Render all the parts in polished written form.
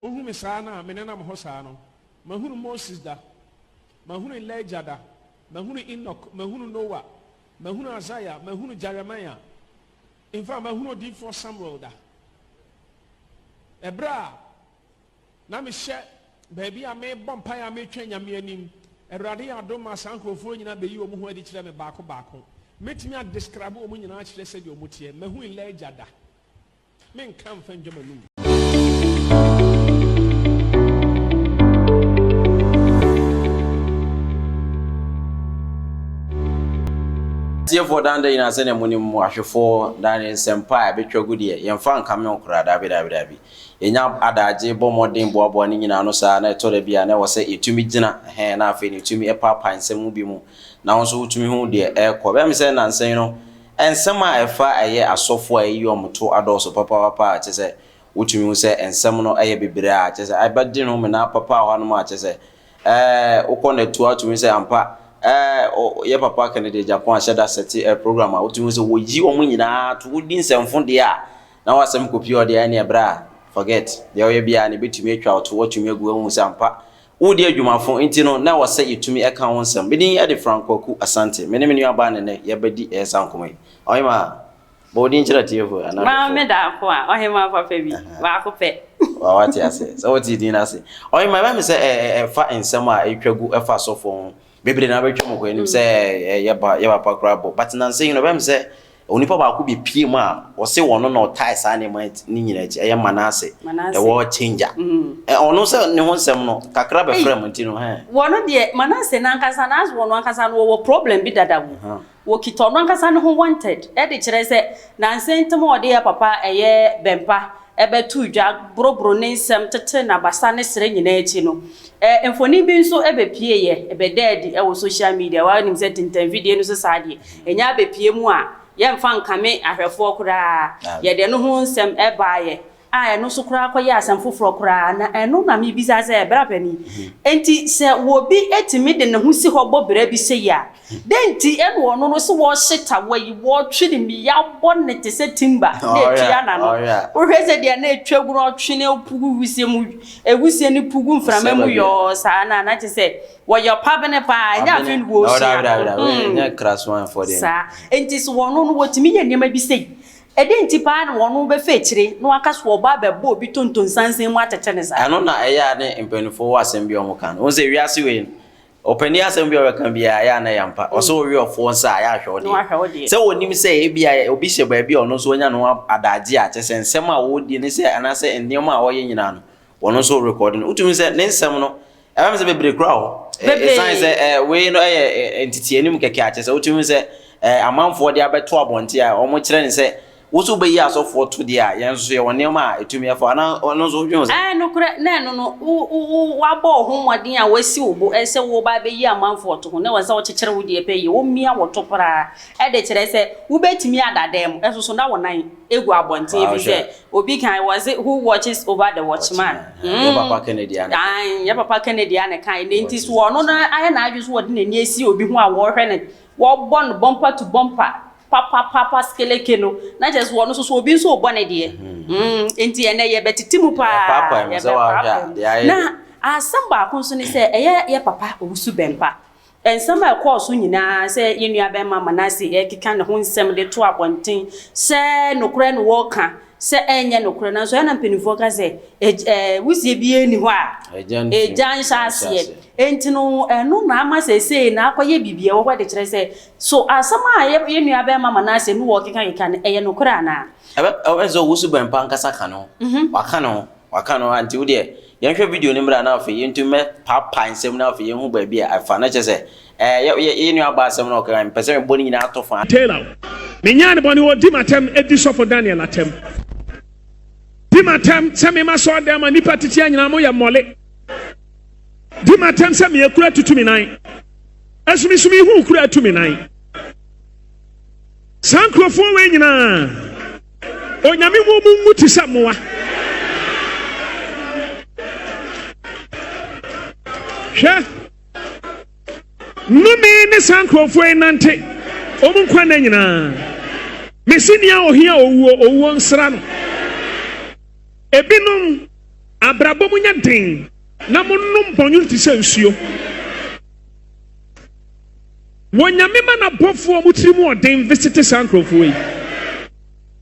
Wohu me saa no a, menenam hɔ saa no. Mahunu Moses da, mahunu Elijah da, mahunu Enoch, mahunu Noah, mahunu Isaiah, mahunu Jeremiah. In fact, mahunu odiyifoɔ Samuel da. Ɛberɛ a na mehyɛ baabi a mebɔ mpaeɛ a metwɛn Nyame anim, Awurade yɛ adom ma saa nkurɔfoɔ nyinaa bɛyi wɔn ho adi kyerɛ me baako baako. Mɛtumi adescribe wɔn nyinaa akyerɛ sɛdeɛ wɔn teɛ. Mahu Elijah da. Menka mfa ndwa m'anum. Atiefoɔ daa da nyinaa sɛdeɛ monim mo ahwɛfoɔ daa ne nsɛmpa a ɛbɛtwa gu deɛ yɛmfa nkame wo koraa daabi daabi daabi yɛnya adaagye bɔ mmɔden boaboa ne nyinaa ano saa na ɛtɔ da bi a na ɛwɔ sɛ yɛtumi gyina ɛhɛn na afei no yɛtumi paapae nsɛm mu bi mu na wo nso wotumi hu deɛ ɛrekɔ ɛbɛyɛ me sɛ nnansa yi no Nsɛm a ɛfa ɛyɛ asɔfo a yɛayi wɔn to adɔɔso papaapa a kyerɛ sɛ wotumi hu sɛ nsɛm no yɛ bebree a kyerɛ sɛ ɛbɛde no menaa papa wɔ hanom a kyerɛ sɛ ɛɛ wokɔ na atua wotumi hu sɛ ampa ɛɛ yɛ papa Kennedy Agyapong ahyɛ da sɛte ɛɛ program a wotumi hu sɛ wɔyi wɔn nyinaa to wodi nsɛmfo deɛ a na wasɛm kɔpie hɔ deɛ ɛneɛ bra forget deɛ ɔyɛ biara no ɛbɛtumi atwa wo to watumi agu ahu sɛ ampa Woredi adwumafo nti no, na ɛwɔ sɛ yɛtumi ka ho nsɛm. Me din de Frank Kwaku Asante. Me ne me nuabaa Nene yɛrebɛdi ɛyɛ saa nkɔmmɔ yi. Ɔhemaa, bɔ wo din kyerɛ atiefo anaa Maa ahwɛfoɔ. me daako a, ɔhemaa papa bi, baako pɛ. Wa wate ase. Sɛ wote din no ase. Ɔhemaa, ɛbɛyɛ me sɛ ɛ, ɛ, ɛfa nsɛm a ɛtwa gu ɛfa asɔfoɔ ho. Bebree na abɛtwa mu kɔ anim sɛ ɛ, yɛ ba, yɛ papa koraa bɔ. But nnansa yi no, ɛbɛyɛ me sɛ Onipa baako bi pue mu a ɔse ɔno na ɔtae saa nneɛma no nyinaa akyi, ɛyɛ Manase, the world changer. Ɔno sɛ ne ho nsɛm no, kakra bɛfra mu nti no, hɛn. Wɔno deɛ, Manase no ankasa no, as wɔno ankasa no, wɔwɔ problem bi dada mu. Wɔkita ɔno ankasa ne ho wanted, ɛde kyerɛ sɛ, nansa ntam a ɔde yɛ papa ɛyɛ Bɛmpa bɛtoo dwa, boroboro ne nsɛm, tetee n'abasa ne serɛ nyinaa akyi no, mfonin bi nso bɛpieeɛ, ɛbɛdaa adi wɔ social media. Wonim sɛ tintanfidie no so saa deɛ, Ɛnya abɛpue mu a, yɛmfa nkame ahwɛfoɔ koraa. Yɛde ɛno ho nsɛm baeɛ a ɛno nso koraa kɔyɛɛ asɛm foforɔ koraa. Na ɛno na mebisa sɛ, Bra panin, enti sɛ obi tumi de ne ho si hɔ bɔ bra bi sei a, dɛn nti na ɔno no sɛ wɔrehye tawa yi, wɔretwe ne mi, yɛabɔ no te sɛ timber na ɛtua n'ano? Wohwɛ sɛ deɛ na ɛtwa gu no, ɔtwe no pugu wisie mu, wisie no pugu mframa mu yɔɔ saa no a, na kyerɛ sɛ Wɔyɛ ɔpabene paa, ɛnyɛ afei na wɔresua. Saa. Enti sɛ wɔn no wɔtumi yɛ nneɛma bi sei, ɛdɛn nti paa na wɔn bɛfa akyire na wɔaka sɛ wɔba abɛbɔ obi tontonsansan mu atete no saa? Ɛno na ɛyɛ a ne mpanimfoɔ wɔ asɛm bi a wɔka no. Wohu sɛ wiase wei no, ɔpanin asɛm bi a ɔbɛka biara ɛyɛ a na ɛyɛ ampa. Ɔsɛ wowe ɔfoɔ nsa a, ɛyɛ a hwɛ wo deɛ. Sɛ wɔnim sɛ ebia obi hyɛ baabi a ɔno nso wanya ne ho adagye a, kyerɛ sɛ nsɛm a wɔredi ne sɛ anaasɛ nneɛma a ɔreyɛ nyinaa no, wɔn nso rekɔde no. Wotumi sɛ ne nsɛm no, ɛbɛm sɛ bebree kura hɔ. Ɛsan sɛ ɛɛ wei no ɛyɛ ntete anim kɛkɛ akyɛ sɛ wotumi sɛ ɛɛ amanfoɔ de abɛto abɔnten a wɔn kyerɛ ne sɛ woso bɛyi asɔfoɔ to deɛ a yɛn nso yɛwɔ nneɛma a ɛtumi ɛfa anaa ɔno nso wodwen sɛ. Ɛɛ nokorɛ na ɛno no wo wo wabɔ wo ho mmɔden a wasi wo bo sɛ woba abɛyi amanfoɔ to ho na ɛwɔ sɛ wokyekyere wo deɛ pɛ yie womia wo to koraa ɛde kyerɛ sɛ wobɛtumi ada dan mu ɛso so na wo nan egu abɔnten Wow, efisɛ hwɛ. obi kan wɔ se who watches over the watchman. Watchman. Yɛ papa Kennedy a na Ae, yɛ papa Kennedy a na ɛkae. Na nti so ɔno no ayɛ n'adwene so wɔde n'ani asi obi ho a wɔrehwɛ no, wɔbɔ no bumper to bumper, papapapa skeleke no, na kyerɛ sɛ ɔno nso so obi nso rebɔ ne deɛ. Mm, nti ɛnɛ yɛbɛtete mu paa, Yɛbɛpaapae mu sɛ woahwɛ a, yɛbɛpaapae mu. deɛ ayɛ Na deɛ. asɛm baako nso ne sɛ, ɛyɛ yɛ papa Owusu Bɛmpa. Nsɛm a ɛkɔɔ so nyinaa sɛ yɛn nuabarima Manase rekeka ne ho nsɛm de to abɔnten sɛ nokorɛ na wɔreka, sɛ ɛnyɛ nokorɛ. Nanso ɛyɛ na mpanimfoɔ ka sɛ, Wusie biara nni hɔ a egya nhyɛ aseɛ. Enti no, ɛno na ama seesei no akɔyɛ biribi a ɛwɔ hɔ de kyerɛ sɛ, so asɛm a yɛn nuabarima Manase ne wɔrekekakeka no, ɛyɛ nokorɛ anaa? Ɛbɛ sɛ owusu bɛmpa ankasa ka ne ho. Waka ne ho. Waka no a nti wo deɛ yɛnhwɛ video no mmra na afei yɛntumi mɛ paapae nsɛm no afei yɛnhu baabi a ɛfa na kyerɛ sɛ ɛɛ yɛ yɛ yɛ nua baa asɛm no ɔka mpɛ sɛ mebɔ ne nyinaa ato fa. Taylor, Menyaa no bɔne ɔdi m'atɛm di sɔfo Daniel atɛm. Di m'atɛm sɛ mema sɔɔdan ma nnipa titia nyinaa moyɛ mmɔle. Di m'atɛm sɛ meyɛ kura tutu me nan. Asumisumi hu kura atu me nan. Saa nkurɔfoɔ wei nyinaa Onyame mu mu ngu te sɛ mmoa. Hwɛ, nnome ne saa nkurɔfoɔ yi nante wɔn nkwa nna nyinaa. Mesi nea ohia owuo, owuo nsra no. Ebinom. Abrabɔ mu nyɛ den na monnom bɔnwunu te sɛ nsuo. Wɔ Nyame ma n'abɔfoɔ a wɔn tiri mu ɔden visite saa nkurɔfoɔ yi.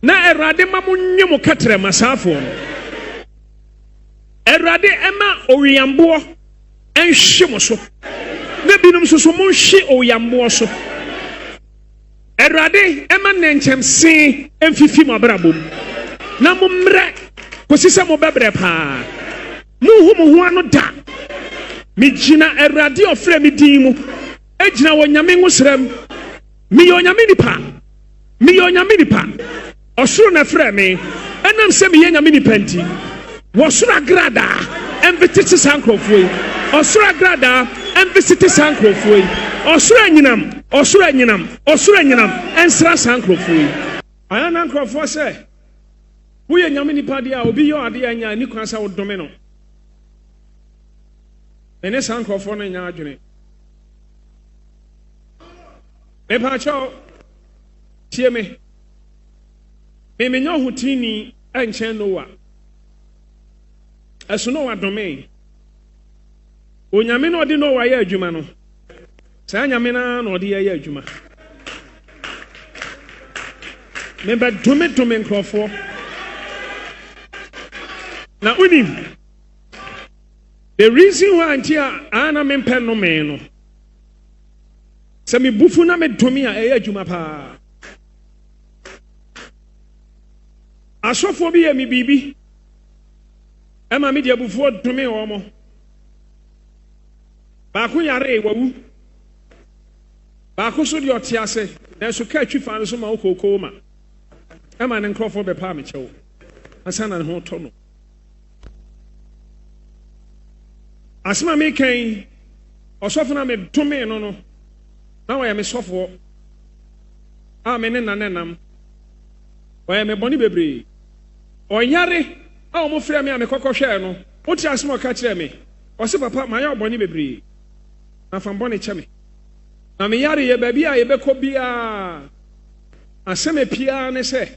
Na Awurade ma mo nwe mo kɛtrɛma saafoɔ no. Awurade ɛma owiyamboɔ nhwe mo so. Na binom nso so monhwe owiyamboɔ so. Awurade mma nnɛnkyɛmse mfifi mo abrabɔ mu, na mommrɛ kɔsi sɛ mobɛbrɛ paa. Monhu mo ho ano da. Megyina Awurade a ɔfrɛɛ me din mu, gyina Onyame ngosra mu. Meyɛ Onyame nipa. Meyɛ Onyame nipa. Ɔsoro na ɛfrɛɛ me. Ɛnam sɛ meyɛ Nyame nipa nti, wɔsoro agradaa mvitete saa nkurɔfoɔ yi. Ɔsoro agradaa mvisite saa nkurɔfoɔ yi. Ɔsoro anyinam, ɔsoro anyinam, ɔsoro anyinam nsra saa nkurɔfoɔ yi. Ayɛ na nkurɔfoɔ sɛ, woyɛ Nyame nipa deɛ a, obi yɛ wo adeɛ a ɛnyɛ a, ɛnni kwan sɛ wodome no. Me ne saa nkurɔfoɔ no nyɛ adwene. Mepaakyɛw, tie me. Me menyɛ ɔhoteeni nkyɛn Noa. Ɛso Noa domee. Onyame na ɔde Noa yɛ adwuma no, saa Nyame no ara na ɔde yɛ yɛ adwuma. Mebɛdomedome nkurɔfoɔ. Na wonim, the reason why nti a na mempɛ nnome no, sɛ mebufu na medome a ɛyɛ adwuma paa. Asɔfoɔ bi yɛ me biribi ɛma me de abufuo dome wɔn. Baako yaree, wawu. Baako so deɛ ɔte ase, nanso kaa twi faa no so ma ɔkɔɔ kooma. Ɛma ne nkurɔfoɔ bɛpaa me kyɛw ansa na ne ho retɔ no. Asɛm a meka yi, ɔsɔfo no a medomee no no, na ɔyɛ me sɔfoɔ a me ne na na ɛnam. Ɔyɛ me bɔne bebree. Ɔyare a wɔfrɛɛ me a mekɔkɔhwɛɛ no, wote asɛm a ɔka kyerɛɛ me? Ɔse, Papa, mayɛ wo bɔne bebree, na fa me bɔne kyɛ me. Na me yareɛ, baabi a yɛbɛkɔ biara, asɛm a epie ara ne sɛ,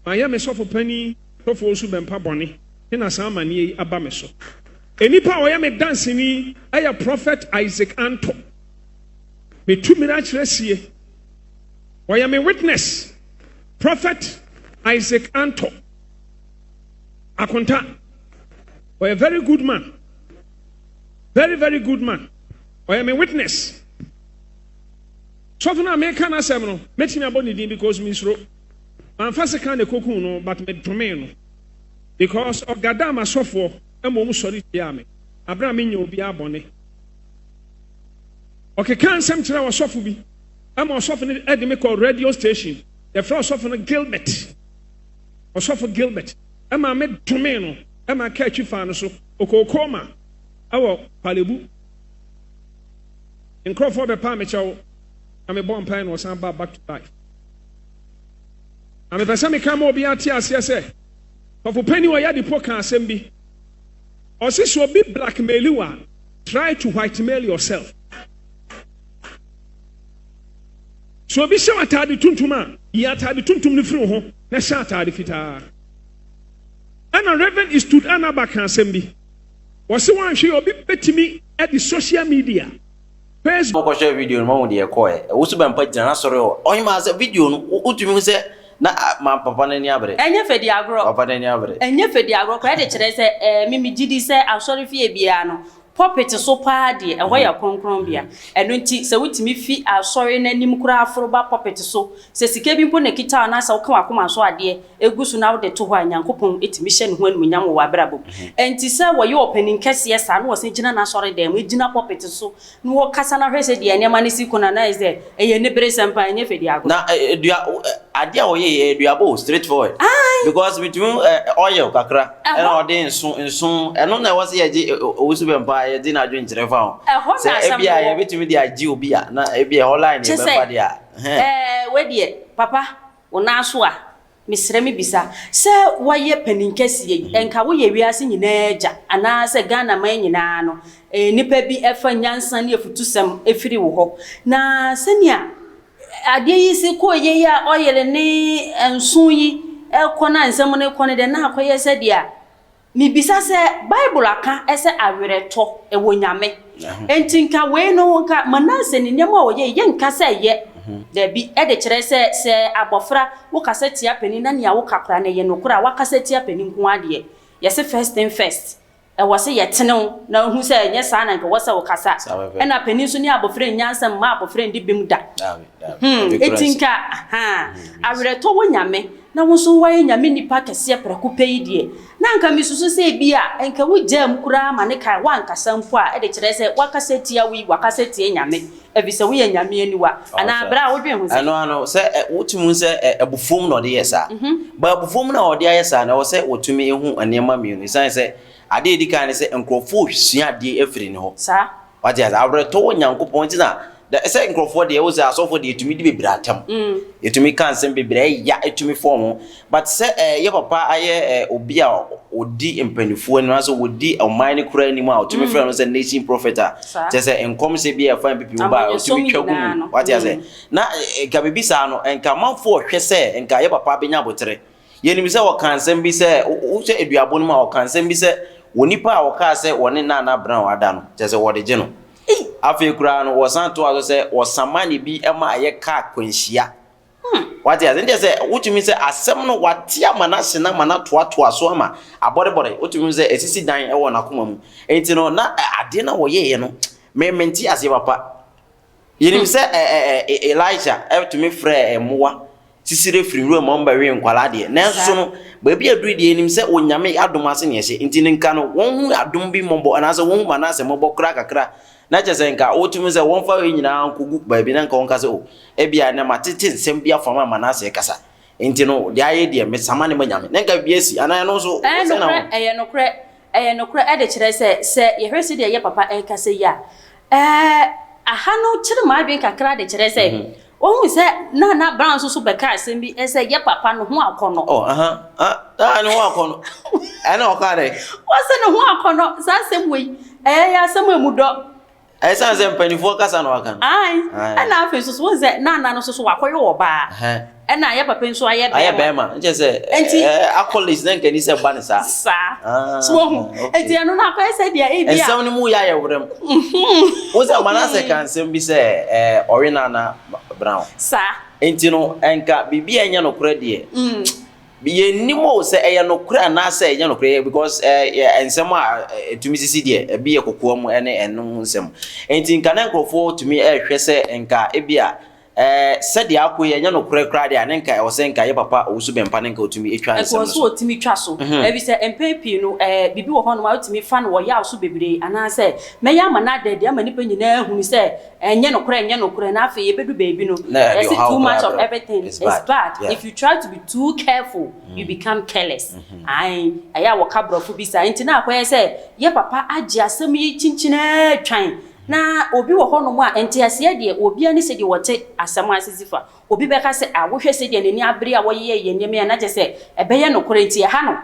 mayɛ me sɔfo panin sɔfoɔ nso bɛmpa bɔne, ne na saa amaneɛ yi aba me so. Nnipa a ɔyɛ me danseni yɛ Prɔfɛt Isaac Anto. Metu mmira kyerɛ sie. Ɔyɛ me witness. Prophet Isaac Anto Akonta. Ɔyɛ very good man. Very very good man. Ɔyɛ me witness. Sɔfo no a meka n'asɛm no, mɛtumi abɔ ne din because mensuro. Mamfa sekan na ɛkɔkuu no but medomee no because ɔgadaa m'asɔfoɔ ma wɔn sɔre tiaa me abere a menyɛ obiara bɔne. Ɔkekaa nsɛm kyerɛɛ ɔsɔfo bi ma ɔsɔfo no de me kɔɔ radio station. Yɛfrɛ ɔsɔfo no Gilbert. Ɔsɔfo Gilbert ma me domee no ma kaa twi faa no so. Ɔkɔɔ coma wɔ Kwalebu. Nkurɔfoɔ bɛpaa me kyɛw na mebɔɔ mpaeɛ na ɔsan baa back to life. Na mepɛ sɛ meka ma obiara te aseɛ sɛ, sɔfo panin Ɔyadipo kaa asɛm bi. Ɔse sɛ obi blackmaili wo a, Try to whitemail yourself. Sɛ obi hyɛ ataade tuntum a, yi ataade tuntum no firi wo ho na hyɛ ataade fitaa. Ɛna Reverend Eastwood Anaba ka asɛm bi. Wɔse wɔanhwɛ obi bɛtumi de social media, Facebook. Mokɔhwɛ video no moahu deɛ ɛkɔɔɛ. Owusu Bɛmpa gyina n'asɔre hɔ. Ɔhemaa sɛ video no wotumi hu sɛ na ma papa no ani abere. Ɛnyɛ fɛ di agorɔ. Papa no ani abere. Ɛnyɛ fɛ di agorɔ koraa. Ɛde kyerɛ sɛ ɛɛ me megye di sɛ asɔrefie biara no, pulpit so paa deɛ, ɛhɔ yɛ kronkronbea. Ɛno nti, sɛ wotumi fi asɔre no anim koraa foro ba pulpit so, sɛ sika bi mpo na ɛkita wo anaasɛ woka w'akoma so adeɛ gu so na wode to hɔ a, Nyankopɔn tumi hyɛ ne ho animuonyam wɔ w'abrabɔ mu. Ɛnti sɛ wɔyɛ ɔpanin kɛseɛ saa na ɔsan gyina n'asɔredan mu, gyina pulpit so Na wɔkasa na hwɛ sɛ deɛ nneɛma no si kɔ no a, na ayɛ sɛ ɛyɛ aniberesɛm paa, ɛnyɛ fɛ di agorɔ. Na dua adeɛ a ɔyɛ yɛ aduaba o straight forward. Ae. Because metumi oil kakra ɛna ɔde nso nso ɛno na ɛwɔ sɛ yɛgye owusu bɛ mpa yɛgye n'adwenkyerɛ fa ho. Ɛhɔ na Sɛ asɛm ebi a no wɔ. yɛbɛtumi de agye obi a na ebi ɛhɔ line Kyɛ sɛ yɛbɛfa deɛ a. Ɛhɛn. ɛɛ wei deɛ papa wo nan so a Mesrɛ me bisa, sɛ woayɛ panin kɛseɛ yi, nka woyɛ wiase nyinaa agya anaa sɛ Ghana man nyinaa no nnipa bi fa nyansa ne afutusɛm firi wo hɔ? Na sɛnea adeɛ yi si kɔeɛ yi a oil ne nso yi rekɔ na nsɛm no rekɔ no deɛ na akɔyɛ sɛdeɛ. Mibisa sɛ, Bible aka sɛ awerɛtɔ wɔ Nyame, enti nka wei no nka Manase ne nneɛma a ɔyɛe yɛnka sɛ ɛyɛ? Dabi, ɛde kyerɛ sɛ sɛ abɔfra wokasa tia panin na nea woka koraa no ɛyɛ nokorɛ a wakasa tia panin nko ara deɛ, yɛse first thing first, ɛwɔ sɛ yɛtene wo na wohu sɛ ɛnyɛ saa na nka ɛwɔ sɛ wokasa. Ɛna panin nso ne abɔfra nnya nsɛm mma abɔfra ndi bem da. Hmm, eti nka, ahaa, awerɛtɔ wɔ Nyame, na wo nso woayɛ Nyame nipa kɛseɛ prɛko pɛ yi deɛ, na anka mesusu sɛ ebia nka wogyaa mu koraa ma ne kae, woankasa mpo a, ɛde kyerɛ sɛ woakasa tia wo yi, woakasa tia Nyame, efisɛ woyɛ Nyame aniwa. Anaa berɛ a wodwen ho sɛ. Ɛno ano, sɛ wotumi hu sɛ abufuo mu na ɔde yɛ saa. But abufuo mu na ɔde ayɛ saa no, ɛwɔ sɛ wɔtumi hu nneɛma mmienu. Esiane sɛ adeɛ a ɛdi kan ne sɛ nkurɔfoɔ resua adeɛ afiri ne hɔ. Saa. Wate ase? Awerɛtɔ wɔ Nyankopɔn nti na da sɛ nkurɔfoɔ deɛ wosɛ asɔfoɔ deɛ yɛtumi di bebree atɛm. Yɛtumi ka nsɛm bebree ɛya ɛtumi fɔm ho. But sɛ eh, yɛ papa ayɛ eh, obi a ɔdi mpanimfoɔ anim anaasɛ ɔdi ɔman no koraa anim a ɔtumi frɛ no sɛ nation prophet a kyerɛ sɛ nkɔmhyɛ bi a ɛfa NPP ho ba a ɔtumi twa gu mu. Wate ase? Na nka biribi saa no nka amanfoɔ hwɛ sɛ nka yɛ papa bɛnya abotere. Yɛnim sɛ ɔkaa nsɛm bi sɛ, wohwɛ aduabɔ no mu a, ɔkaa nsɛm bi sɛ, onipa a ɔkaa sɛ wɔne Nana Brown ada no, kyerɛ sɛ wɔde gye no. Afei koraa no, wɔsan toa so sɛ wɔsama ne bi ma ayɛ kaa kwanhyia. Wate ase? Nkyɛ sɛ wotumi sɛ asɛm no wate ama no ahye no ama no atoatoa so ama abɔrebɔre. Wotumi sɛ esisi dan wɔ n'akoma mu. Enti no, na adeɛ no a wɔyɛeɛ no, me mente aseɛ papa. Yɛnim sɛ Elisha tumi frɛɛ mmoa sisire firi nwura mu a wɔbɛwe nkwadaa deɛ, nanso no, baabi a aduru deɛ yɛnim sɛ Onyame adom ase na yɛhyɛ, nti no nka no wɔnhu adom bi mmɔbɔ anaasɛ wɔnhu Manase mmɔbɔ koraa kakra, na kyerɛ sɛ nka wotumi sɛ wɔmfa wei nyinaa nkɔgu baabi na nka wɔnka sɛ o, ebia ɛnɛ matete nsɛm bi afa ma Manase kasa, nti no deɛ ayɛ deɛ mesama ne ma Nyame, na nka biribi asi, anaa ɛno nso Ɛyɛ sɛn na nokorɛ, wo. ɛyɛ nokorɛ, Ɛyɛ nokorɛ de kyerɛ sɛ, sɛ yɛhwɛ sɛdeɛ yɛ papa rekasa yi a, ɛɛ, aha no kyere m'adwene kakra de kyerɛ sɛ, wohu sɛ Nana Brown nso so bɛkaa asɛm bi sɛ yɛ papa no ho akɔnnɔ. Oh, aha, ah, ah, ne ho akɔnnɔ. Ɛna ɔkaa dɛ? Wɔse ne ho akɔnnɔ, saa asɛm wei, ɛyɛ asɛm a emu dɔ. Ɛsiane sɛ mpanimfoɔ kasa na waka no. Ae, ɛna afei nso so wohu sɛ Nana no nso so wakɔyɛ ɔbaa. Ɛna yɛ papa nso ayɛ bɛrima. Ayɛ bɛrima, nkyɛ sɛ Enti accolades na nka ni sɛ ba ne saa. Saa. So wohu. Enti ɛno no akɔyɛ sɛ deɛ ebi a. Nsɛm no mu yɛ ayɛ werɛm. Wohu sɛ Manasseh ka nsɛm bi sɛ ɔwe Nana Brown. Saa. Enti no nka biribi a ɛnyɛ nokorɛ deɛ. Yɛnnim o sɛ ɛyɛ nokorɛ anaasɛ ɛnyɛ nokorɛ because nsɛm a ɛtumi sisi deɛ ɛbi yɛ kokoa mu ne ɛno ho nsɛm. Nti nka na nkurɔfoɔ tumi ɛrehwɛ sɛ nka ebi a sɛdeɛ akɔ yi ɛnyɛ nokorɛ koraa deɛ a ne nka ɛwɔ sɛ nka yɛ papa Owusu Bɛmpa ne nka ɔtumi twa nsɛm no so. Ɛwɔ sɛ ɔtumi twa so. Ɛfiri sɛ mpɛn pii no biribi wɔ hɔnom a wotumi fa no wɔ yaw so bebree anaasɛ mɛyɛ ama no ada adi ama nnipa nyinaa ahunu sɛ Ɛnyɛ nokorɛ, ɛnyɛ nokorɛ, na afei yɛbɛdu baabi no, yɛse too much of everything is bad, if you try to be too careful, you become careless. Ae, ɛyɛ a wɔka borɔfo bi saa, nti na akɔyɛ sɛ yɛ papa agye asɛm yi kyinkyinaa twan, na obi wɔ hɔnom a, nteaseɛ deɛ, obiara ne sɛdeɛ ɔte asɛm ase si fa. Obi bɛka sɛ, ah, wohwɛ sɛdeɛ n'ani abere a wɔyeyɛ yɛ nneɛma yi a, na kyerɛ sɛ ɛbɛyɛ nokorɛ, nti ɛha no.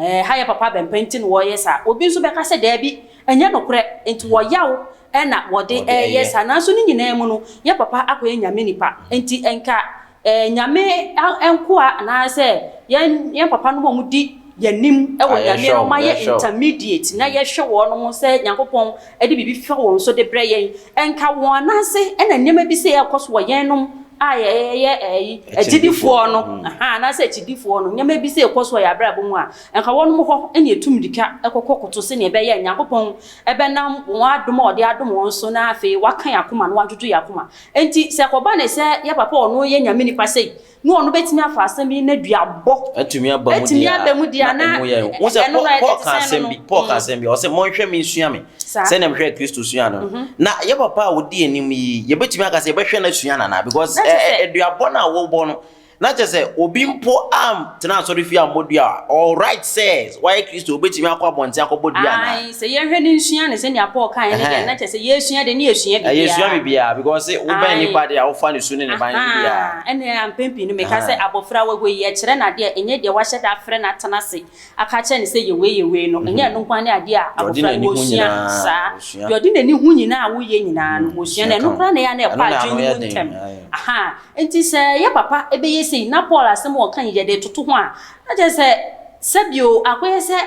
Ɛɛ, ha yɛ papa abɛmpa nti na wɔreyɛ saa. Obi nso bɛka sɛ, Dabi, ɛnyɛ nokorɛ, enti wɔyaw na wɔde reyɛ saa. Nanso ne nyinaa mu no, yɛ papa akɔyɛ Nyame nipa. Enti nka Nyame nkoa anaasɛ yɛn yɛn papanom a wɔdi yɛn anim wɔ Nyame no, wɔayɛ intermediate na yɛhwɛ wɔn sɛ Nyankopɔn de biribi fa wɔn so de brɛ yɛn. Nka wɔn anan ase na nneɛma bi sei rekɔ so wɔ yɛnom a yɛyɛ ɛyi agyidifoɔ no, ahaa, anaasɛ akyidifoɔ no, nneɛma bi sei rekɔ so wɔ yɛn abrabɔ mu a, nka wɔnom hɔ na yɛtu mmirika kɔkɔ koto sɛdeɛ ɛbɛyɛ a Nyankopɔn bɛnam wɔn adom a ɔde adom wɔn so na afei waka yɛn akoma na wadwodwo yɛn akoma. Enti sɛ ɛkɔba no sɛ yɛn papa a ɔno yɛ Nyame nipa sei, Na ɔno bɛtumi afa asɛm yi n'aduabɔ. Atumi aba mu Atumi deɛ aba mu deɛ a, a, na na emu yɛ. Wo sɛ ɛno no Paul, Paul ɛte ka sɛn asɛm no bi, no. Paul ka asɛm bi, ɔsɛ monhwɛ me nsua me, Saa. sɛnea mehwɛɛ Kristo sua no. Na yɛ papa a ɔdi anim yi, yɛbɛtumi aka sɛ yɛbɛhwɛ no asua no anaa? Because Na ɛ, kyerɛ ɛ, sɛ. aduabɔ no a wobɔ no, na kyerɛ sɛ obi mpo antena asɔrefie ammɔ dua a, ɔwɔ right sɛ wayɛ Kristo, obɛtumi akɔ abɔnten akɔbɔ dua anaa? Ae, sɛ yɛhwɛ no nsua no sɛnea Paul kaeɛ no deɛ, Ɛhɛn. na kyerɛ sɛ yɛresua deɛ, ne yɛsua Ɛyɛ sua biribiara. biribiara because wobɛn Ae. nipa deɛ a wofa ne su ne ne ban ne biribiara. Ahaa, ɛnna mpɛn pii no meka sɛ Ahaa. abɔfra a wahu yi, yɛkyerɛ no adeɛ a, ɛnyɛ deɛ wahyɛ da afrɛ no atena ase aka akyerɛ no sɛ yɛ wei, yɛ wei no, ɛnyɛ ɛno nko ara ne adeɛ a Deɛ ɔde abɔfra no n'ani hu ɔsua. nyinaa, Saa. ɔsua. Deɛ ɔde n'ani hu nyinaa a woyɛ nyinaa no, ɔsua, Ɔsua na ka ɛno ho. koraa na ɛyɛ a na ɛkɔ Ɛno na ano adwene no yɛ mu den. ntɛm. Ae. Ahaa, enti sɛ yɛ papa bɛyɛ sei, na Paul asɛm a ɔka yi yɛde retoto ho a, na kyerɛ sɛ, sɛbio akɔyɛ sɛ.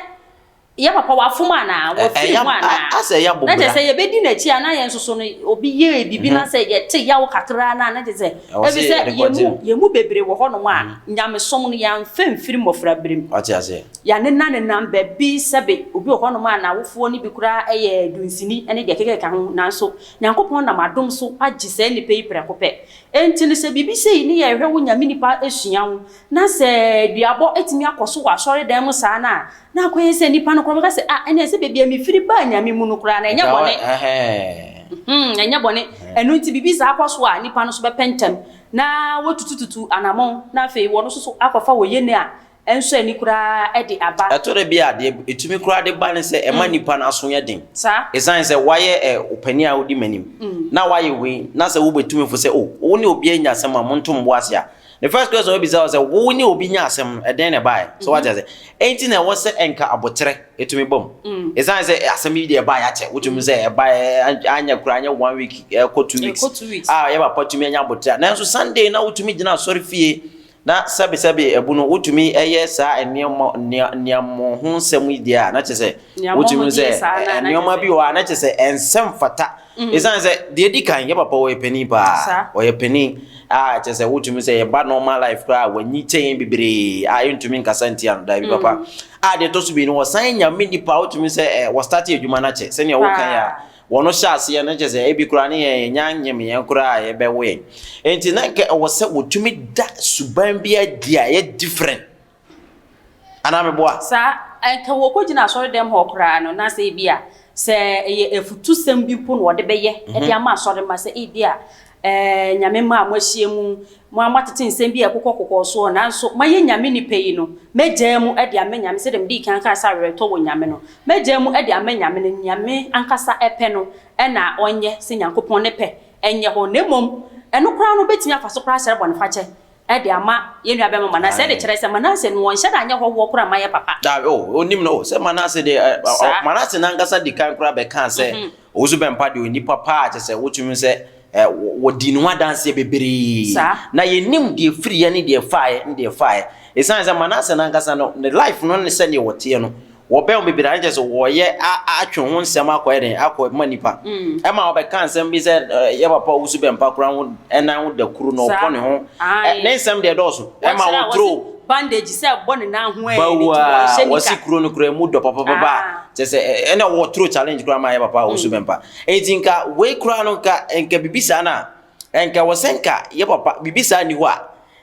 Yɛ papa wafom anaa? Wafiri Ɛyɛ mu anaa? asɛ ɛyɛ Na kyerɛ abobra. sɛ yɛbɛdi n'akyi a na yɛn nso so no obi yɛɛ biribi na sɛ yɛte yaw kakra no a na kyerɛ sɛ Ɛwɔ sɛ efisɛ yɛde yɛn kɔgye mu no. yɛn mu bebree wɔ hɔnom a nyamesom no yɛamfa mfiri mmɔfraberem. Wate aseɛ? Yɛanenanenam baabi sɛbe obi wɔ hɔnom a n'awofoɔ no bi koraa yɛ dunsini ne deɛ ɛkekakeka ho nanso Nyankopɔn nam adom so agye saa nnipa yi prɛko pɛ. Enti no sɛ biribi sei ne yɛhwɛ wo Nyame nipa sua wo na sɛ duabɔ tumi akɔ so wɔ asɔredan mu saa no a Na akɔyɛ sɛ nnipa no koraa bɛka sɛ, Ah, ɛnneɛ sɛ baabi a mefiri baa Nyame mu no koraa no, ɛnyɛ bɔne. Mm, ɛnyɛ bɔne. Ɛno nti, biribi saa kɔ so a, nnipa no nso bɛpɛ ntɛm na wɔtutututu anammɔn, na afei wɔn nso so akɔfa wɔ yɛn a ɛnsɔ ani koraa de aba. Ɛtɔ da bi a, deɛ ɛtumi koraa de ba ne sɛ ɛma nnipa no aso yɛ den. Saa. Ɛsiane sɛ woayɛ ɛ, ɔpanin a wodi m'anim, na woayɛ wei, na sɛ wobɛtu me fo sɛ, oh, wo ne obi anya asɛm a, monto mo bo ase a, The first question ɔbɛbisa wo sɛ wo ne obi nya asɛm no ɛdɛn na ɛbaeɛ so wate ase ɛnti na ɛwɔ sɛ ɛnka aboterɛ ɛtumi ba mu ɛsiane sɛ asɛm yi deɛ ɛbaeɛ akyɛ wotumi sɛ ɛbaeɛ anyɛ koraa anyɛ one week ɛkɔ 2 weeks a yɛ papa tumi anya aboterɛ nanso Sunday na wotumi gyina asɔre fie na sɛbesɛbe ɛbu no wotumi ɛyɛ saa nneɛma nneɛma ho nsɛm yi deɛ a na kyerɛ sɛ wotumi sɛ nneɛma bi wɔ a na kyerɛ sɛ ɛnsɛm fata Esiane sɛ deɛ edi kan yɛ papa ɔyɛ panin paa ɔyɛ panin a kyerɛ sɛ wotumi sɛ yɛba normal life koraa a wanyi kyɛn yɛn bebree a yɛntumi nkasa ntia no daabi papa a deɛ ɛtɔ so mmienu wɔsan nyame nipa a wotumi sɛ ɛ wɔstarte adwuma no akyɛ sɛnea woka yɛ a wɔn hyɛ aseɛ no kyerɛ sɛ ebi koraa ne yɛn yɛnya nyem yɛn koraa a yɛbɛwo yɛn nti na nka ɛwɔ sɛ wɔtumi da suban bi adi a ɛyɛ different Anaa meboa? Saa, anka wɔkɔgyina asɔredɛm hɔ koraa no, na sɛ ebia sɛ ɛyɛ afutusɛm bi mpo na wɔde bɛyɛ de ama asɔremma sɛ ebia eh, Nyame mma a moahyia mu, mo a moatete nsɛm bi a ɛkokɔkokɔɔ soɔ, nanso moayɛ Nyame nnipa yi no, mɛgyaa mu de ama Nyame, sɛdeɛ medii kan kaa sɛ awerɛtɔ wɔ Nyame no, mɛgyaa mu de ama Nyame no, Nyame ankasa pɛ no na ɔnyɛ, sɛ Nyankopɔn ne pɛ nyɛ hɔ, na mmom ɛno koraa no wobɛtumi afa so koraa asrɛ bɔnefakyɛ de ama yɛn nuabarima Manase. Ɛde kyerɛ sɛ Manase no, ɔnhyɛ da nyɛ hɔhoɔ koraa mma yɛn papa. Daabi, oh, onim no, oh, sɛ Manase deɛ, ɛ, ɔ, Saa. Manase n'ankasa di kan koraa bɛkaa sɛ, Owusu Bɛmpa deɛ ɔyɛ nipa paa a kyerɛ sɛ wotumi hu sɛ, ɛ, wɔ, wɔdii ne ho adanseɛ bebree. Saa. Na yɛnnim deɛ ɛfiriiɛ ne deɛ ɛfaeɛ ne deɛ ɛfaeɛ. Ɛsiane sɛ Manase n'ankasa no, ne life no ne sɛdeɛ ɔteɛ no, Wɔbɛn wo bebree a, na kyerɛ sɛ wɔreyɛ atwe ho nsɛm akɔyɛ dɛn akɔ ma nipa. Ɛma wɔbɛka nsɛm bi sɛ yɛ papa owusu bɛmpa koraa ho ɛnan ho da kuru na ɔbɔ ne ho. Ne nsɛm deɛ ɛdɔɔso. Ɛma wɔtoro bandage sɛ bɔ ne nan ho ɛɛ bawa wɔsi kuro no koraa mu dɔ papapapa. Kyerɛ sɛ ɛna wɔtoro challenge koraa ma yɛ papa owusu bɛmpa. Enti nka wei koraa no nka nka bibi saa na nka wɔ sɛ nka yɛ papa bibi saa ni hɔ a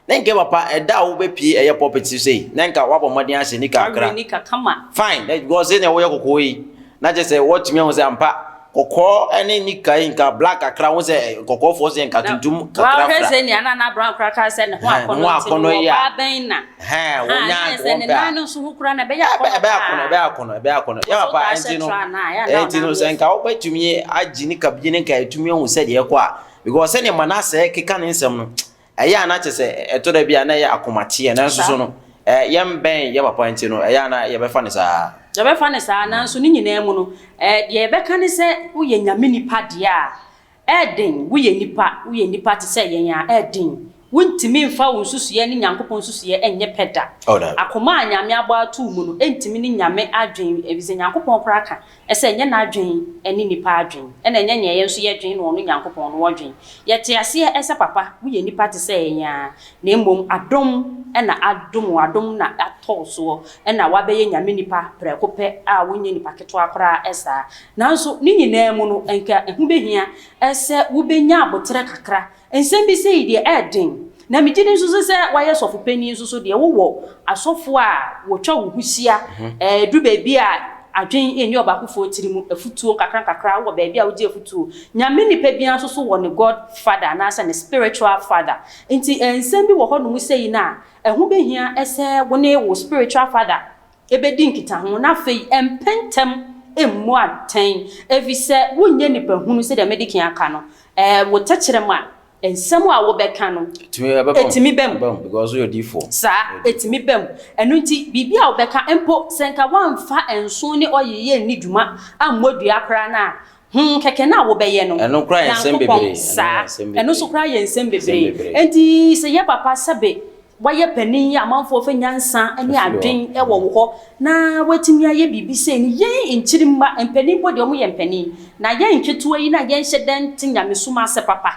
Na nka papa ɛda a wobɛpie ɛyɛ pulpit so sei na nka woabɔ mmɔden ahyɛ nika kakra. Awe nika kama. Fine because sɛnea woyɛ kɔkɔɔ yi na kyerɛ sɛ woatumi ahu sɛ ampa kɔkɔɔ ne nika yi nka black kakra ho sɛ kɔkɔɔfoɔ sɛ nka tuntum kakra fra. Woahwɛ sɛ nea na na brown koraa kaa sɛ ne ho akɔnnɔ nti no ɔbaa bɛn na. Hɛn wonya wɔn pɛ a. Ne nan no nso ho koraa na ɛbɛyɛ akɔnnɔ paa. Ɛbɛyɛ akɔnnɔ ɛbɛyɛ akɔnnɔ ɛbɛyɛ akɔnnɔ. Yɛ papa ɛnti no ɛnti no sɛ nka wobɛtumi agye nika bi ne nka ɛtumi ahu sɛdeɛ ɛkɔ a because sɛdeɛ Manasɛ keka ne nsɛm no Ɛyɛ a na kyerɛ sɛ ɛtɔ da bi a na ɛyɛ akomateɛ, nanso so no, yɛmbɛn yɛn papa nti no, ɛyɛ a na yɛbɛfa no saa. Yɛbɛfa no saa, nanso ne nyinaa mu no, deɛ yɛbɛka ne sɛ woyɛ Nyame nipa deɛ a, ɛɛden, woyɛ nipa, woyɛ nipa te sɛ yɛn a, ɛɛden. Wontumi mfa wo nsusuiɛ ne Nyankopɔn nsusuiɛ nyɛ pɛ da. Oh, daabi. Akoma a Nyame abɔ ato wo mu no, ɛntumi ne Nyame adwen, efisɛ Nyankopɔn koraa ka sɛ ɛnyɛ n'adwen ne nnipa adwen, ɛna ɛnyɛ nea yɛn nso yɛdwen na ɔno Nyankopɔn no ɔdwen. Yɛte aseɛ sɛ papa, woyɛ nnipa te sɛ yɛn ara, na mmom adom na adom wo, adom na atɔ wo soɔ na woabɛyɛ Nyame nipa prɛko pɛ a wonyɛ nipa ketewa koraa saa. Nanso ne nyinaa mu no, nka ɛho bɛhia sɛ wobɛnya aboterɛ kakra Nsɛm bi sei deɛ ɛyɛ den. Na megye di nso sɛ woayɛ sɔfo panin nso so deɛ wowɔ asɔfoɔ a wɔtwa wo ho hyia. Ɛduru baabi a adwene nni ɔbaakofoɔ tiri mu, afutuo nkakra nkakra, wowɔ baabi a wogye afutuo. Nyame nipa biara nso so wɔ ne God father anaasɛ ne spiritual father. Nti nsɛm bi wɔ hɔnom sei no a, ɛho bɛhia sɛ wo ne wo spiritual father bɛdi nkitaho na afei mpɛ ntɛm mmu atɛn, efisɛ wonyɛ nipahunu sɛdeɛ mede kan aka no. Ɛɛ, wo tɛkyerɛma, nsɛm a wobɛka no, ɛtumi ba mu. Saa, ɛtumi ba mu. Ɛno nti, biribi a wobɛka, mpo sɛ nka woamfa nsõ ne ɔyeyɛ anni dwuma ammɔ dua koraa no a, ho kɛkɛ no a wobɛyɛ no, Nyankopɔn, saa, ɛno nso koraa yɛ nsɛm bebree. Enti sɛ yɛ papa sɛbe. Woayɛ panin yi a amanfoɔ fa nyansa ne adwen wɔ wo hɔ na woatumi ayɛ biribi sei no, yɛn nkyirimma, mpanin mpo deɛ wɔyɛ mpanin, na yɛn nketewa yi na yɛnhyɛ da nte nyamesom ase papa,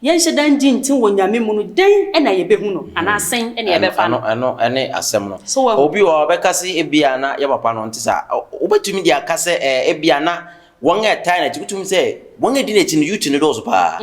yɛnhyɛ da ngye nte wɔ Nyame mu no, dɛn na yɛbɛhu no anaa sɛn na yɛbɛfa no? Ɛno, ɛno ne asɛm no. So wahu? Obi wɔ hɔ a ɔbɛka sɛ ebia na yɛ papa no ɔnte saa. Wobɛtumi de aka sɛ ɛɛ ebia na Wɔn a ɛtaa n'akyi, wotumi sɛ wɔn a ɛdi n'akyi no youth no dɔɔso paa.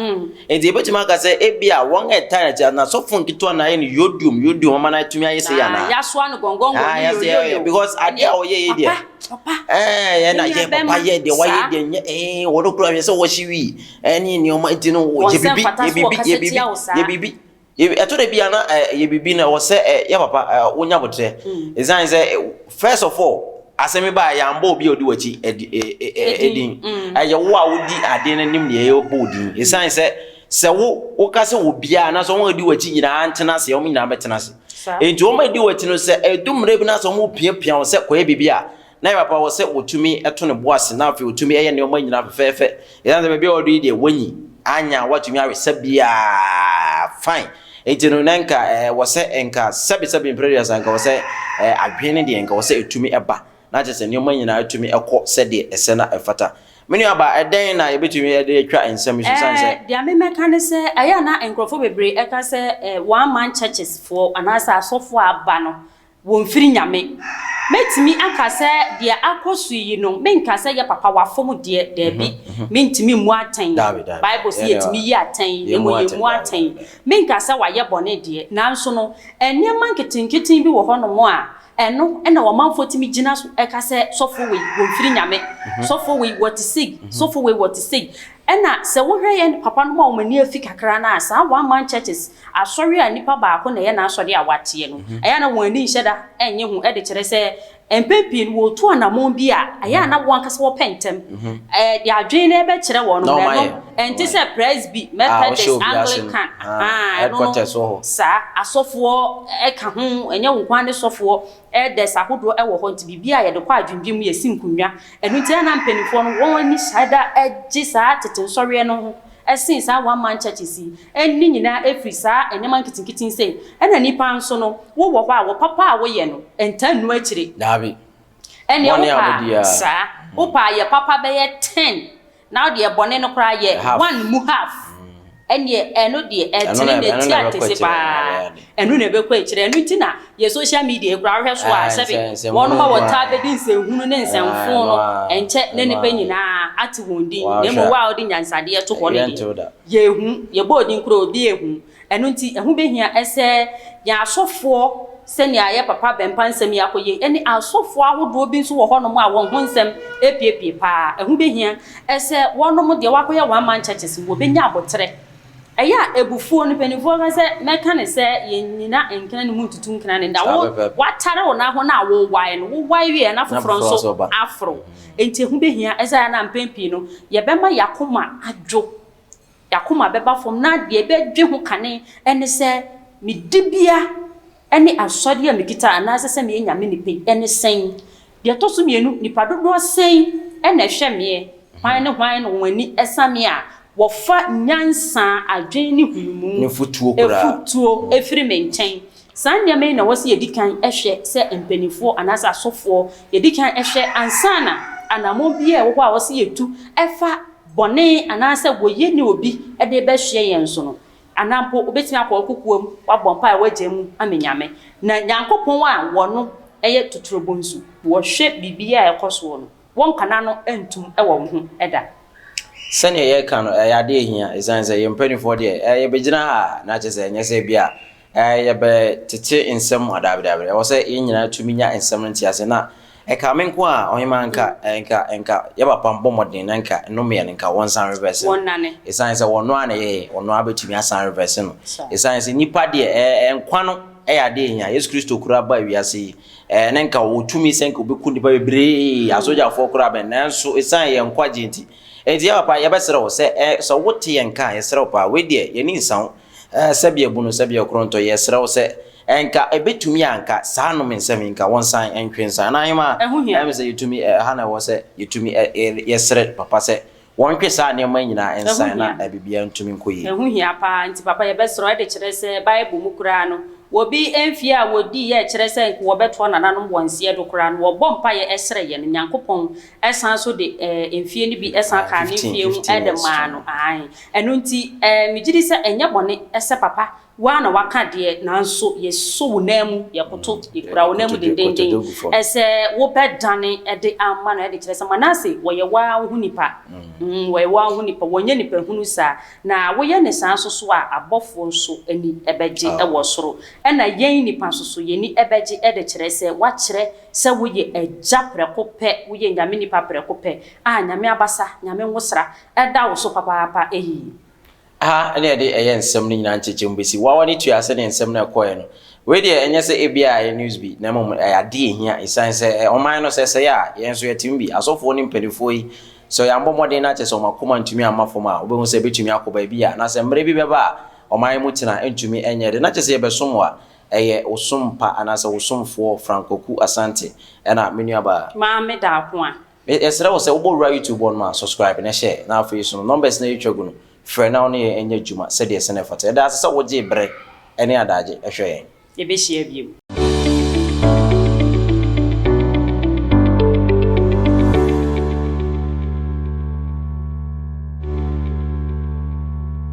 Nti yɛbɛtumi aka sɛ ebia wɔn a ɛtaa n'akyi na asɔfo nketewa na ayɛ no yodium yodium ama no atumi ayɛ sei anaa. Yasoa no gɔngɔngɔn ne yoyoyo. Because adeɛ a ɔyɛ yi deɛ. Papa, papa. Ɛɛ yɛn na yɛ papa yɛ deɛ wayɛ deɛ nyɛ ɛɛ wɔn kura hwɛ sɛ wɔhye wi ɛne nneɛma nti no yɛ bibi yɛ bibi yɛ bibi yɛ bibi. Ɛtɔ da bi a na yɛ biribi na ɛwɔ sɛ yɛ papa wonya abotrɛ. Ɛsiane sɛ first of all asɛm yi baa yɛambɔ obi a ɔdi w'akyi ɛdin. Ɛyɛ wo a wodi adeɛ no anim deɛ yɛbɔ wo din. Ɛsiane sɛ sɛ wo woka sɛ obiara anaasɛ wɔn a ɛdi w'akyi nyinaa ntena ase wɔn nyinaa bɛtena ase. Enti wɔn a ɛdi w'akyi no sɛ ɛdu mmerɛ bi na sɛ wɔn piapia wo sɛ kɔyɛ biribi a na ɛyɛ papa wɔ sɛ wɔtumi to ne bo ase na afei wɔtumi yɛ nneɛma nyinaa fɛfɛɛfɛ. Ɛsiane sɛ baabi a wɔde yi deɛ wɔnyi anya a wɔatumi awe sɛ biara fine. Enti no na nka ɛwɔ sɛ nka sɛbesɛbe mprɛ aduasa nka wɔ sɛ adwene no deɛ nka wɔ sɛ ɛtumi ɛba na kyerɛ sɛ nneɛma nyinaa ɛtumi ɛkɔ sɛdeɛ ɛsɛ na ɛfata. Me nua ba, ɛdɛn na yɛbɛtumi de atwa nsɛm yi so sane sɛ. Deɛ me mɛka ne sɛ ɛyɛ a na nkurɔfoɔ bebree ɛka sɛ one man churches foɔ anaasɛ asɔfoɔ a aba no Wɔmfiri Nyame. Mɛtumi aka sɛ deɛ akɔ so yi no, menka sɛ yɛ papa wafom deɛ, daabi, mentumi mmu atɛn, Bible se yɛtumi yi atɛn, na mmom yɛmmu atɛn. Menka sɛ wayɛ bɔne deɛ, nanso no, nneɛma nketenketen bi wɔ hɔnom a, ɛno na ɔmanfoɔ tumi gyina so ka sɛ sɔfoɔ wei, wɔmfiri Nyame, sɔfoɔ wei, wɔte sei, sɔfoɔ wei, wɔte sei. Ɛna sɛ wohwɛ yɛn papanom a wɔn ani afi kakra no a, saa one man churches, Asɔre a nipa baako na ɛyɛ n'asɔre a wateɛ no, ɛyɛ a na wɔn ani nhyɛ da nnye ho de kyerɛ sɛ mpɛn pii no wɔretu anammɔn bi a ɛyɛ a na wɔn ankasa wɔpɛ ntɛm. Deɛ adwene no rebɛkyerɛ wɔn no, ɛno ɛnte sɛ Presby, Methodist, Anglican, ahaa, ɛno no saa, asɔfoɔ ka ho, ɛnyɛ wo nko ara ne sɔfoɔ, elders ahodoɔ wɔ hɔ nti biribiara a yɛde kɔ adwendwen mu yɛsi nkonnwa. Ɛno nti ɛyɛ a na mpanimfoɔ no wɔn ani hyɛ da gye saa tete nsɔreɛ no ho sen saa one man churches yi. Ne nyinaa firi saa nneɛma nketenkete yi sei. Ɛna nipa nso no, wo wɔ hɔ a, wɔ papa a woyɛ no, ɛntaa nnu akyire. Daabi. Ɛnneɛ Bɔne wo a paa, wodi a. saa, wo paa yɛ papa bɛyɛ ten, na wo deɛ bɔne no koraa yɛ Half. one mu half. Ɛnneɛ ɛno deɛ, Ɛno ɛtene na na ɛno ɛti na ɛbɛkɔ atese akyire. paa. Ɛbɛyɛ ade. Ɛno na ɛbɛkɔ akyire. Ɛno nti na yɛ social media yi koraa wohwɛ so a, Ɛɛ, sɛbe nsɛ nsɛmhunu wɔnom a nko wɔtaa ara. bɛdi nsɛnhunu ne Ɛɛ, nsɛmfoo ɛno no, ara, ɛnkyɛ na ɛno nnipa ara. nyinaa ate wɔn din. Na Woahwɛ mmom wo a, a wode nyansadeɛ to hɔ no deɛ, yɛnte wo da. Yɛnhu, yɛbɔɔ din koraa obi anhu. Ɛno nti, ɛho bɛhia sɛ yɛn asɔfoɔ, sɛnea yɛn papa Bɛmpa nsɛm yi akɔ yei, ɛne asɔfoɔ ahodoɔ bi nso wɔ hɔnom a wɔn ho nsɛm apiepie pa ara. Ɛho bɛhia sɛ wɔnom deɛ wɔakɔyɛ one man churches no, wɔbɛnya aboterɛ. Ɛyɛ a abufuo no, mpanimfoɔ ka sɛ, mɛka no sɛ yɛnnyina nkena ne mu ntutu nkena ne da. Saa Wo, pɛpɛɛpɛ. woatare wo nan ho na wowae no, wowae wieɛ na Na foforɔ foforɔ nso nso ba. aforo. Enti ɛho bɛhia sɛ ɛyɛ a na mpɛn pii no, yɛbɛma yɛn akoma adwo. Yɛn akoma bɛba fam, na deɛ yɛbɛdwe ho kane ne sɛ, Me dibea ne asɔdeɛ a mekita anaasɛ sɛ meyɛ Nyame nipa yi ne sɛn? Deɛ ɛtɔ so mmienu, nnipa dodoɔ sɛn na ɛhwɛ meɛ? Hwan ne hwan na wɔn ani sa me a wɔfa nyansa, adwene ne nhunumu, Ne fotuo koraa. afutuo firi me nkyɛn? Saa nneɛma yi na ɛwɔ sɛ yɛdi kan hwɛ sɛ mpanimfoɔ anaasɛ asɔfoɔ, yɛdi kan hwɛ ansa na anammɔn biara a ɛwɔ hɔ a ɛwɔ sɛ yɛtu fa bɔne anaasɛ wɔyɛ ne obi de rebɛhweɛ yɛn so no, anaa mpo wobɛtumi akɔ wo kokoam woabɔ mpaeɛ woagya mu ama Nyame. Na Nyankopɔn a wɔno yɛ totorobonsu, wɔhwɛ biribiara a ɛkɔ soɔ no, wɔnka n'ano ntom wɔ wo ho da. Sɛdeɛ yɛreka no, ɛyɛ adeɛ a ɛhia, ɛsiane sɛ yɛn mpanimfoɔ deɛ, yɛbɛgyina ha a, na kyerɛ sɛ ɛnyɛ sɛ bi a yɛbɛtete nsɛm mu a, daabi, daabi. Ɛwɔ sɛ yɛn nyinaa tumi nya nsɛm no ntease. Na ɛkaa me nko a, ɔhemaa nka, nka, nka yɛ papa mbɔ mmɔden na nka nnomeɛ no, nka wɔnsan reverse no. Wɔnnane. Ɛsiane sɛ wɔno ara na ɛyɛeɛ, wɔno ara bɛtumi asan reverse no. Ɛsiane sɛ nnipa deɛ, ɛ, nkwa no yɛ adeɛ a ɛhia. Yesu Kristo koraa baa wiase yi, ɛ, na nka ɔwɔ tumi sɛ nka ɔbɛku nnipa bebree, asogyafoɔ koraa bɛn, nanso ɛsiane yɛn nkwagyeɛ nti. Enti yɛ papa, yɛbɛsrɛ wo sɛ, ɛ, sɛ wote yɛn nka a, yɛsrɛ wo paa, wei deɛ, yɛn ani nsa wo. Ɛɛ, sɛbi abunu, sɛbi ɛkorontɔ, yɛsrɛ wo sɛ, nka ɛbɛtumi a nka saa nnome nsɛm yi nka wɔnsan ntwe nsan. Anaa ahemaa, Ɛho hia. ɛyɛ me sɛ yɛtumi, ɛha na ɛwɔ sɛ yɛtumi ɛ, ɛ, yɛsrɛ papa sɛ wɔntwe saa nneɛma yi nyinaa Ɛho nsan na hia. biribiara ntumi nkɔ yie. Ɛho hia paa. Nti papa yɛbɛsrɛ wo, ɛde kyerɛ sɛ Bible mu koraa no, Obi mfeɛ a wɔdiiɛ a ɛkyerɛ sɛ nka wɔbɛtoa nananom wɔn nseɛ do koraa no, wɔbɔ mpaeɛ srɛ yɛn no, Nyankopɔn san nso de mfeɛ no bi san kaa ne mfeɛ ho de maa no. Aane. Ɛno nti, megye di sɛ ɛnyɛ bɔne sɛ papa, wo ara na woaka deɛ, nanso yɛsɔ wo nan mu, yɛkoto, yɛkura wo nan mu dendeenden sɛ wobɛdane de ama no, de kyerɛ sɛ Manase, wɔyɛ wo ara wo ho nipa. Wɔyɛ wo ara wo ho nipa, wɔnyɛ nipa hunu saa. Na woyɛ no saa nso so a, abɔfoɔ nso ani bɛgye wɔ soro. Ɛna yɛn nnipa nso so, yɛn ani bɛgye de kyerɛ sɛ woakyerɛ sɛ woyɛ Agya prɛko pɛ, woyɛ Nyame nipa prɛko pɛ a Nyame abasa, Nyame nwosra da wo so papaapa eii. Ha ne yɛde ɛyɛ nsɛm no nyinaa nkyekyɛmu bɛsi. Wawa ne tua sɛdeɛ nsɛm no ɛkɔeɛ no. Wei deɛ ɛnyɛ sɛ ebia ɛyɛ news bi na mmom ɛyɛ adeɛ a ɛhia ɛsiane sɛ ɔman no sɛ ɛsɛe a yɛn nso yɛte mu bi. Asɔfoɔ ne mpanimfoɔ yi sɛ yɛammɔ mmɔden na kyerɛ sɛ wɔn akoma ntumi amma fam a wobɛhu sɛ ɛbɛtumi akɔ baabi a anaasɛ mmerɛ bi bɛba a ɔman mu tena ntumi nyɛ den na kyerɛ sɛ yɛbɛsom wo a ɛyɛ wo som pa anaasɛ wo somfoɔ Frank Kwaku Asante ɛna me nuabaa. Maame Darkoa. Yɛsrɛ wo sɛ wobɔ wura YouTube hɔ nom a, subscribe na share, na afei nso no numbers no a yɛtwa gu no, frɛ na wo ne yɛn nyɛ adwuma sɛdeɛ ɛsɛ na ɛfata. Yɛda ase sɛ wogyee berɛ ne adagye hwɛɛ yɛn. Yɛbɛhyia bio.